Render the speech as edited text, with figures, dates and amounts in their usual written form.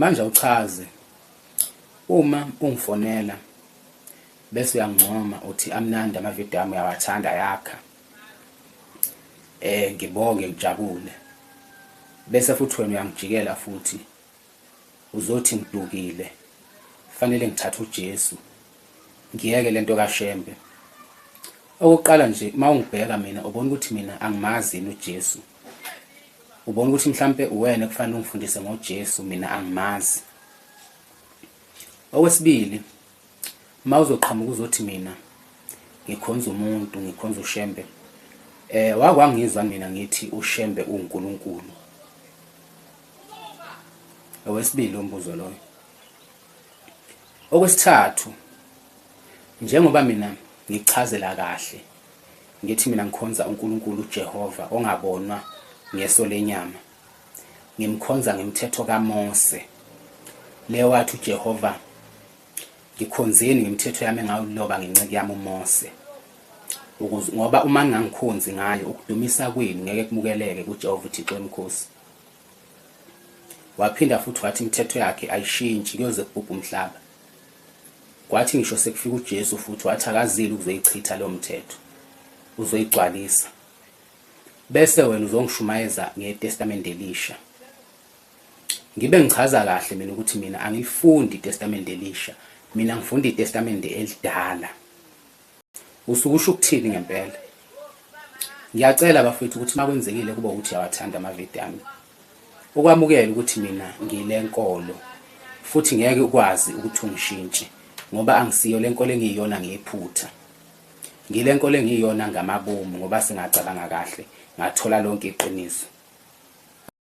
Manje awuchaze uma ungifonela bese uyangincoma uthi amnandi amavidiyo ami uyawathanda yakha ngibonge ngijabule bese futhi wena uyangijikela futhi uzothi ngidukile fanele ngithathe uJesu ngiyeke lento kaShembe. Okokuqala nje uma ungibheka mina ubona ukuthi mina angimazi yini uJesu. Ubona ukuthi mhlampe uwena kufanele ungifundise ngoJesu mina angimazi. Okwesibili uma uzoqhamuka uzothi mina ngikhonza umuntu ngikhonza uShembe wakwangizwa mina ngithi uShembe uNkulunkulu. Owesibili umbuzo loyo. Okwesithathu njengoba mina ngichazela kahle ngithi mina ngikhonza uNkulunkulu uJehova ongabonwa ngeso lenyama ngimkhonza ngemthetho kaMose leyo wathi uJehova ngikhonzeni ngemthetho yami engawuloba ngenceku yami uMose ukuze ngoba uma ngingangikhonzi ngayo ukudumisa kwenu ngeke kumukeleke kuJehova uThixo wemikhosi. Waphinda futhi wathi imithetho yakhe ayishintshi kuyoze kubhubhe umhlaba. Kwathi ngisho sekufika uJesu futhi wathi akazile ukuzoyichitha leyo mthetho, uzoyigcwalisa. Bese wena uzongishumayeza ngeTestamente elisha. Ngibe ngichaza kahle mina ukuthi mina angilifundi iTestamente elisha, mina ngifunda iTestamente elidala. Usuke usho ukuthini ngempela? Ngiyacela bafethu ukuthi makwenzekile kuba ukuthi uyawathanda amavidiyo ami, ukwamukela ukuthi mina ngile nkolo futhi ngeke ukwazi ukuthi ungishintshe ngoba angisiyo le nkolo engiyiyona ngephutha. Ngile nkolo engiyiyona ngamabomu ngoba singacabanga kahle ngathola lonke iqiniso.